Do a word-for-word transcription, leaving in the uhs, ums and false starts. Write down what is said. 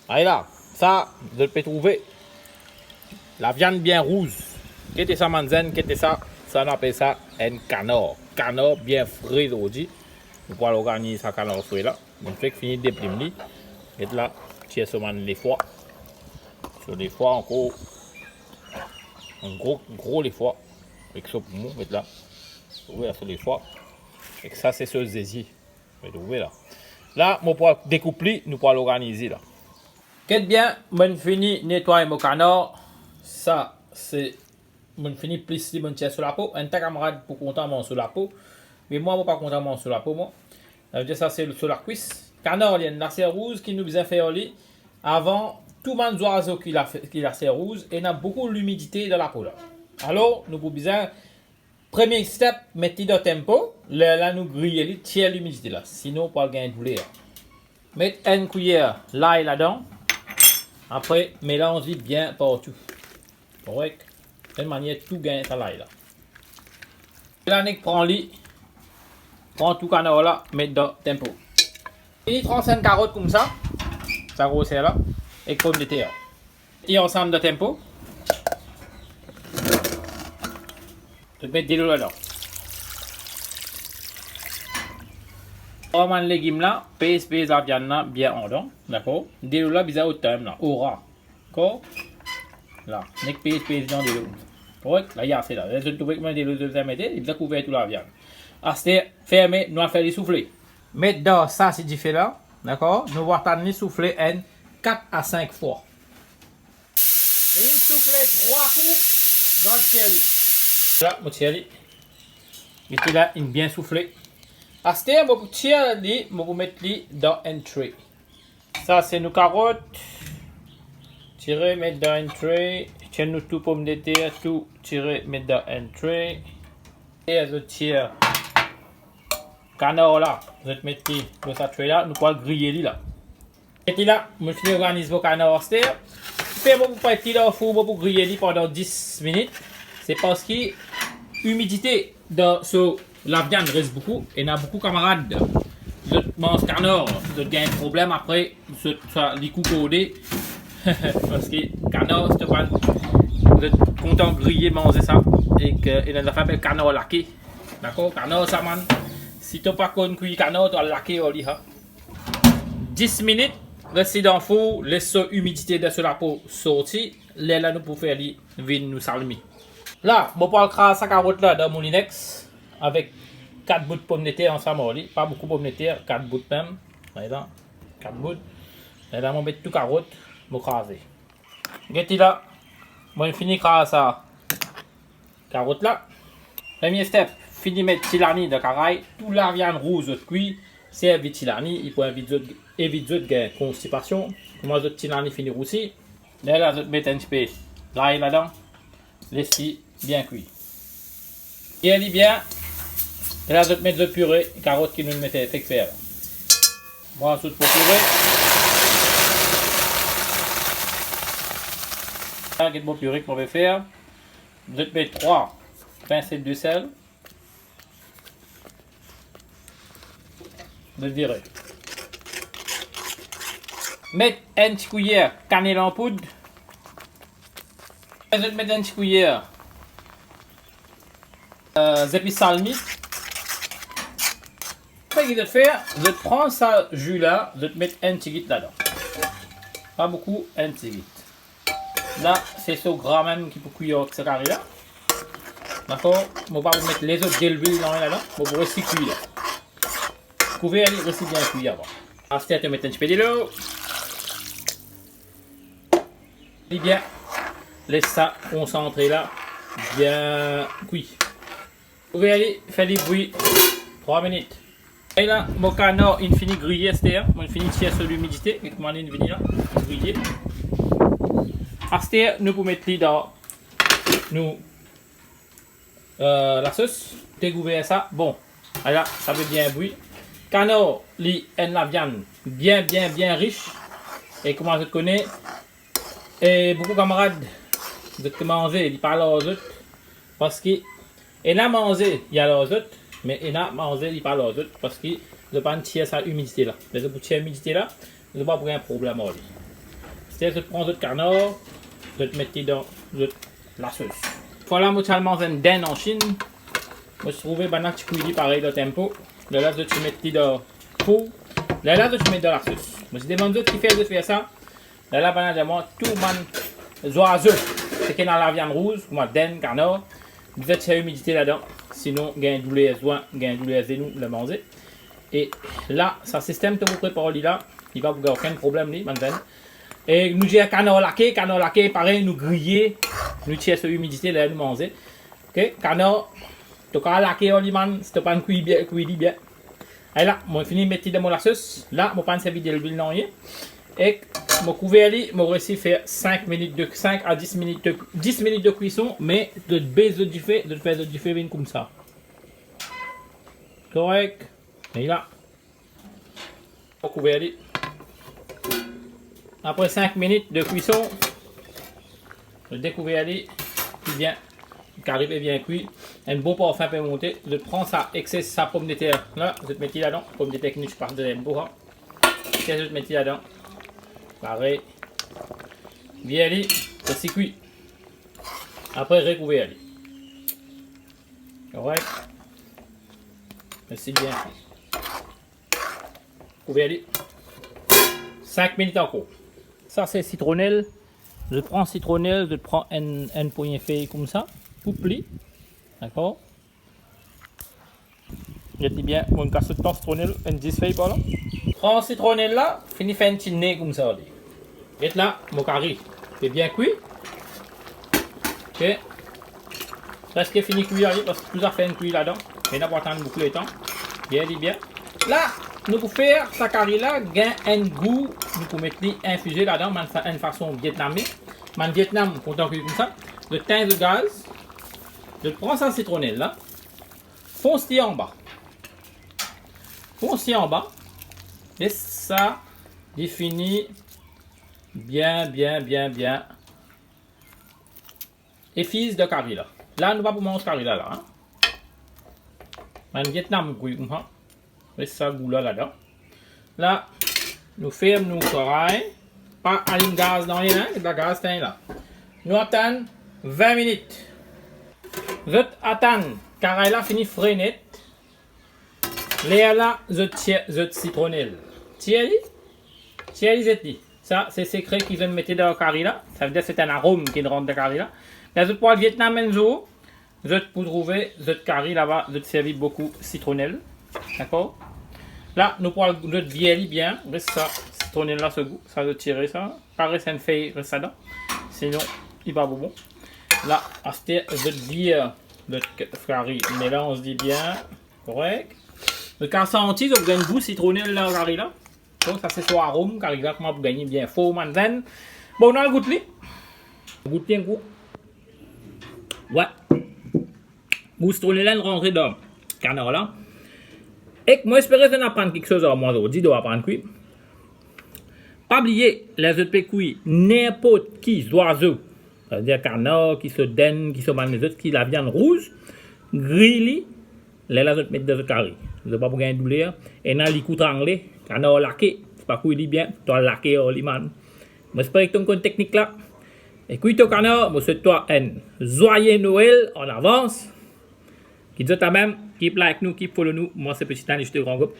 Ala, sa, zot pe trouve. Laviann bien rouz. Gete sa, bann zenn, gete sa. Sa, nou apel sa enn kanar. Kanar bien fre zordi. Nou pou al organiz sa kanar fre la. Monn fek fini deplim li. Get la, tir so bann lefwa. So lefwa ankor. Enn gro, gro lefwa. Ek so poumon, get la. Trouve la so lefwa. Ek sa, se so zezi. Zot trouve la. La, mo pou al dekoup li, nou pou al organiz li la. Get bien, monn fini netway mo kanar. Sa, se, monn fini plis li, monn tir so lapo. Enn ta kamarad pou kontan manz so lapo. Me mwa, mo pa kontan manz so lapo, mwa. Savedir sa, se so lakwis. Kanar li enn laser rouz ki nou bizin fer li avan tou bann zwazo ki la, ki laser rouz, ena boukou limidite dan lapo la. Alor, nou pou bizin, premie step, met li dan tempo, lerla nou griye li, tir limidite la, sinon pou al gagn douler. Met enn kwiyer lay ladan, apre melanz li bien partou. Korek? Enn manier tou gagn sa lay la. La nek pran li, pran tou kanar la, met dan tempo. Fini trans enn karot koumsa, sa groser la, ek pomdeter. Li ansam dan tempo. Zot met delo ladan. Pran bann legim la, pez, pez laviann la bien andan, dakor? Delo la bizin otan la, ora. Dakor? La, nek pez, pez dan delo. Korek? La, li ase la. Zot trouve kouma delo zot bizin mete, li bizin kouver tou laviann. Aster, ferme, nou al fer li soufle. Met dan sa si dife la, dakor? Nou va atann li soufle enn kat a sink fwa. Li soufle trwa kou, nou al tir li. La, mo tir li. Gete la, inn bien soufle. Aster, mo pou tir li, mo pou met li dan enn tre. Sa, se nou karot. Tire, met dan enn tre. Tir nou tou pomdeter, tou tire, met dan enn tre. E zot tir kanar la, zot met li lor sa tre la, nou pou al griye li la. Gete la, mo fini organiz mo kanar aster. Kifer mo pou pa met li dan four, mo pou griye li pandan dis minit. Se parski imidite dan so laviann res boukou, ena boukou kamarad, zot manz kanar, zot gagn problem apre, zot, sa, li kou korde. Parski kanar, si to pa, zot kontan griye manze sa, ek ena zafer apel kanar lake. Dakor, kanar sa, man. Si to pa konn kwi kanar, to al lake ar li, ha. Dis minit, les li dan four, les so imidite dan so lapo sorti, lerla nou pou fer li vinn nou salmi. La, mo pou al kraz sa karot la dan moulinex avek kat bout pomdeter ansam ar li, pa boukou pomdeter, kat bout mem, par exanp, kat bout. Lerla mo met tou karot, mo kraze. Gete la, mo fini kraz sa karot la. Premie step, fini met ti lani dan karay, tou laviann rouz zot kwi, servi ti lani, li pou evit zot, evit zot gagn konstipasion. Kouma zot ti lani fini rousi, lerla zot met enn tipe lay ladan, les li bien kwi. Gir li bien, lerla zot met zot pire karot ki nou mete fek fer la. Pran zot mo pire. Sa, get mo pire ki mo pe fer. Zot met trwa pinse disel. Zot vire. Met enn ti kwiyer kanel anpoud. Zot met enn ti kwiyer, eh, zepis salmi. Apre ki zot fer, zot pran sa zi la, zot met enn tigit ladan. Pa boukou, enn tigit. La, se so gra mem ki pou kwi ar sa kari la. Dakor? Mo pa pou met lezot delwil dan ladan, mo pou les li kwi la. Kouver li, les li bien kwi avan. Aster to met enn tipe delo. Li bien, les sa konsantre la bien kwi. Ouver li, fer li bwi trwa minit. E la, mo kanar inn fini griye aster, mo fini tir so limidite, get kouma linn vini la, griye. Aster, nou pou met li dan nou, eh, lasos, dekouver sa. Bon, ala, sa pe bien bwi. Kanar, li enn laviann bien, bien, bien ris. E kouma zot kone, e boukou kamarad, zot manze, li pa al ar zot, parski ena manze, li al ar zot, me ena manze, li pa al ar zot, parski zot pa'nn tir sa imidite la. Me zot pou tir imidite la, zot pa pou gagn problem ar li. Ler zot pran zot kanar, zot met li dan zot lasos. Fwa la mo ti al manz enn dinn an Sinn, mo ti trouve bann la ti kwi li parey dan tempo. Lerla zot ti met li dan four. Lerla zot ti met dan lasos. Mo ti demann zot kifer zot fer sa. Lerla bann la dir mwa tou bann zwazo, seki ena laviann rouz, kouma dinn, kanar, bizin tir imidite ladan, sinon gagn douler zwin, gagn douler zenou, ler manze. E la, sa sistem to pou prepar li la, li pa pou gagn okenn problem li, bann zenn. E nou dir kanar lake, kanar lake, parey nou griye, nou tir so imidite ler nou manze. Ok, kanar, to kav lake ar li, man, si to pa'nn kwi bien, kwi li bien. Ala, mo fini met li dan mo lasos. La, mo pa'nn servi delwil nanye. Ek mo kouver li, mo resi fer sink minit de, sink a dis minit de, dis minit de kwison, me zot bes zot dife, zot fer zot dife vinn koumsa. Korek. E la, mo kouver li. Apre sink minit de kwison, zot dekouver li, li bien, kari pe bien kwi, enn bon parfin pe monte. Zot pran sa ekse, sa pomdeter la, zot met li ladan, pomdeter ki nou ti pas dan enn bout, an. Zot met li ladan. Parey. Vir li, les li kwi. Apre, rekouver li. Korek. Les li bien kwi. Kouver li. Sink minit ankor. Sa se sitronel. Zot pran sitronel, zot pran enn, enn pogne fey koumsa, koup li. Dakor? Get li bien, mo kas tan sitronel, enn dis fey par la. Pran sitronel la, fini fer enn ti ne koumsa ar li. Get la, mo kari pe bien kwi. Ok. Preske fini kwi ar li, parski tou zafer inn kwi ladan. Me nou pa pou atann boukou letan. Get li bien. La, nou pou fer sa kari la gagn enn gou, nou pou met li infize ladan, bann fa-, enn fason vietname. Bann Vietnam kontan kwi koumsa. Zot tegn zot gaz. Zot pran sa sitronel la. Fons li anba. Fons li anba. Les sa, li fini bien, bien, bien, bien. Infiz dan kari la. La, nou pa pou manz kari la, la, an. Bann Vietnam kwi, an. Les sa gou la ladan. La, nou ferm nou karay. Pa alim gaz nanye, an, la gaz tegn la. Nou atann vin minit. Zot atann karay la fini fre net. Lerla, zot tir, zot sitronel. Tir li. Tir li, zet li. Sa, se sekre ki zot mete dan kari la. Savedir se enn arom ki rant dan kari la. La, zot pou al Vietnam enn zour. Zot pou trouve zot kari laba, zot servi boukou sitronel. Dakor? La, nou pou al, zot vir li bien. Les sa, sitronel la, so gou. Sa, zot tire sa. Pa les enn fey res ladan. Sinon, li pa pou bon. La, aster, zot vir zot k-, kari. Melanz li bien. Korek. Zot kav santi, zot gagn gou sitronel dan kari la. Donk, sa se so arom, kari la kouma pou gagn bien for, bann zenn. Bon, nou al gout li. Gout li enn kou. Wi. Gou sitronel la rantre dan kanar la. Ek mo espere zot inn aprann kiksoz ar mwa zordi, zot aprann kwi. Pa bliye, ler zot pe kwi ninport ki zwazo, savedir kanar, ki so dinn, ki so bann lezot, ki laviann rouz, griy li, lerla zot met dan zot kari. Zot pa pou gagn douler. Ena likou trangle, kanar lake, si pa kwi li bien, to al lake ar li, man. Mo espere ki to'nn konn teknik la. E kwi to kanar, mo swet twa enn zwaye Nwel an avans. Kit zot lamem, keep like nou, keep follow nou. Mwa se Petit Annie, zot gran group.